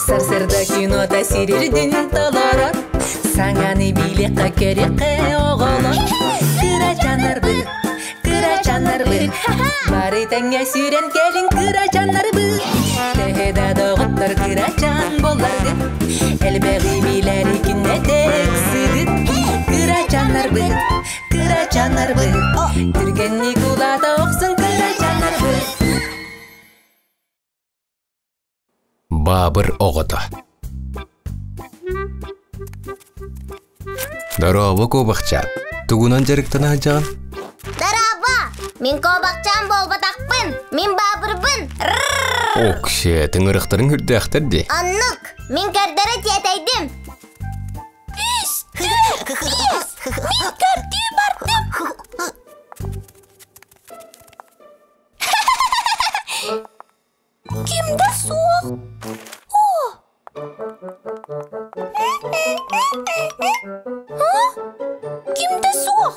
Сарсырда кинота сирирдин толорор Саҥаны билиэххэ көрүөххэ оҕолор Кырачаннарбыт, кырачаннарбыт Бары тэҥҥэ сүүрэн кэлин кырачаннарбыт Төһө да доҕоттор кырачан буолларгыт Элбэҕи билэри күннэтэ ыксыгыт Кырачаннарбыт, кырачаннарбыт Түргэнник улаата охсун кырачаннарбыт Баабыр оҕото Дорообо, куобахчаан. Тугунан дьарыктана сылдьаҕын? Дорообо! Мин куобахчаан буолбатахпын! Мин баабырбын! Окше, тыҥырахтарыҥ үрдээхтэр дии. Оннук! Мин көрдөрө тиэтэйдим! Мин көрдүү бардым! Ким да суох. О! А? Ким да суох.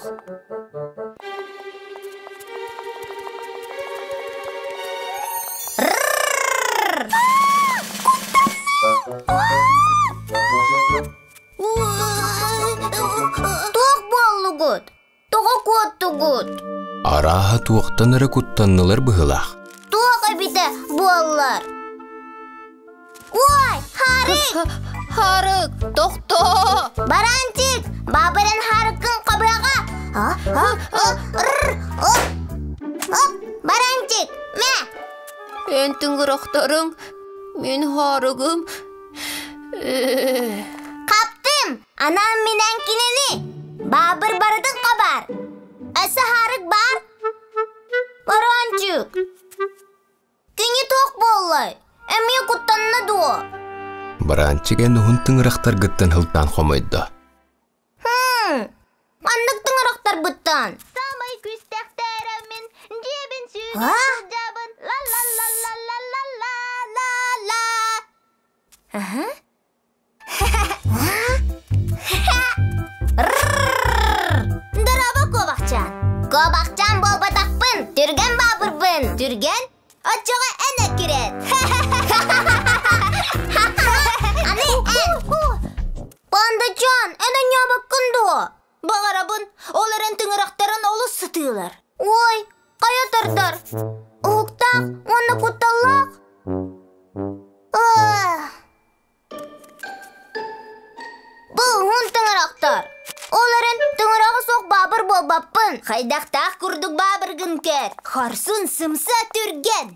Туох буоллугут? Тоҕо куоттугут? Арааһа туохтан эрэ куттаннылар быһыылаах. Туох эбитэ буоллар? Ой, Харык! Харык, тохтоо! Баранчик, бабырын Харыккын хабыаҕа! Баранчик, мэ! Эн тыҥырахтарыҥ, мин Харыгым. Хаптым! Анаан минэн кинини! Баабыр барытын хабар! Өссө хаарык баар? Баранчык! Кини туох буоллай? Эмиэ куттанна дуо? Баранчик эн уһун тыҥырахтаргыттан һылтаан хомойдо. Хм, маннык тыҥырахтарбыттан. Самай күстэхтээрэммин, дьиэбин сүүнэ сылдьабын, ла-ла-ла-ла-ла-ла-ла-ла. Аха. Дорообо, куобахчаан! Куобахчаан буолбатахпын, түргэн баабырбын. Түргэн? Оччоҕо эн эккирэт. Аны эн! Пандачаан, эн анньаабаккын дуо? Баҕарабын, ол эрэн тыҥырахтарын олус сытыылар. Ой, хайа тардар? Уһуктаах уонна кутталлаах? Бу уһун тыҥырахтар. Ол эрэн тыҥыраҕа суох баабыр буолбаппын. Хайдахтаах курдук баабыргын көр. Хорсун, сымса, түргэн.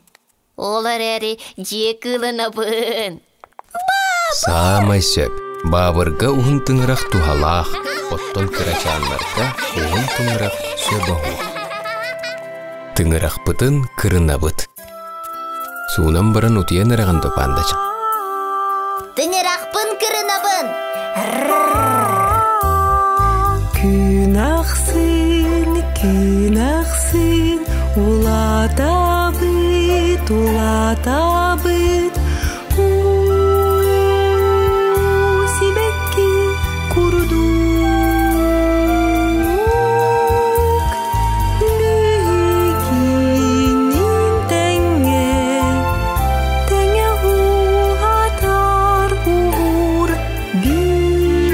Ол эрээри дьиэ кыылынабын. Саамай сөп. Баабырга уһун тыҥырах туһалаах, оттон кырачааннарга уһун тыҥырах сөп оһуох. Тыҥырахпытын кырынабыт. Суунан баран утуйан эрэҕин дуо, пандача? Тыҥырахпын кырынабын. Күн ахсын, күн ахсын улаатабыт, улаатабыт. Уу, сибэкки курдук биһигинин тэҥҥэ тэҥэ уһатар уһуур биир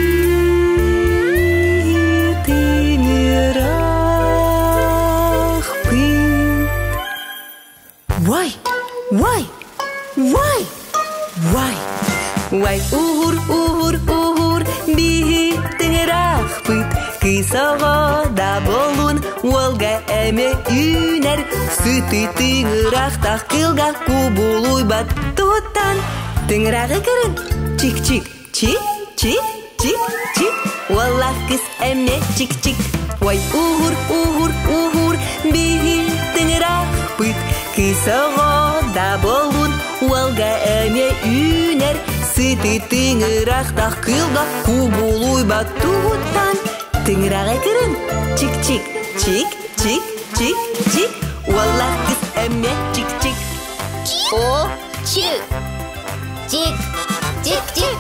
тыҥырахпыт. Вай! Вай! Вай! Вай! Вай уһур, уһур, уһур, биһи тыҥырахпыт Кыыс оҕо да буоллун, уолга эмэ үүнэр Сыты тыҥырахтаах кыылга кубулуйбат туттан Тыҥыраҕы көрүн, чик-чик, чик-чик, чик-чик Уоллаах кыыс эмиэ чик-чик Ой, уһур, уһур, уһур, биһи тыҥырахпыт Кыыс оҕо да буоллун, уолга эмиэ үүнэр Сыты тыҥырахтаах кыылга кубулуйбат туһуттан Тыҥыраҕы көрүн, чик-чик, чик-чик, чик-чик Уоллаах кыыс эмиэ чик-чик О, чик! Чик, чик-чик!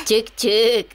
Чик-чик!